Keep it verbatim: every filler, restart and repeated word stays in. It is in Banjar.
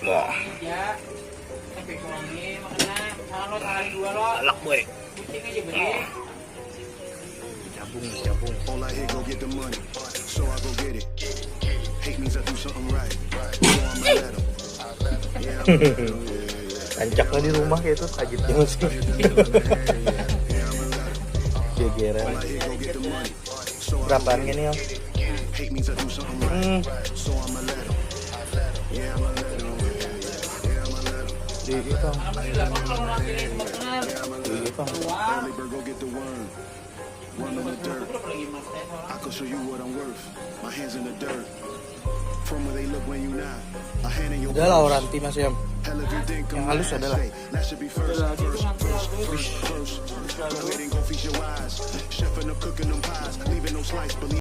Wah. Alak, boy. Cabung, cabung. All I hear, go get the money. So I go get it. Hate means I do something right. So I'ma let 'em. Rancak lah di rumah kayak itu, tajit banget sih. Gegeran. Berapaan gini, Om? Hmm. Di itu. Di itu. Udah lah, orang tim masih, Om. Yang halus adalah.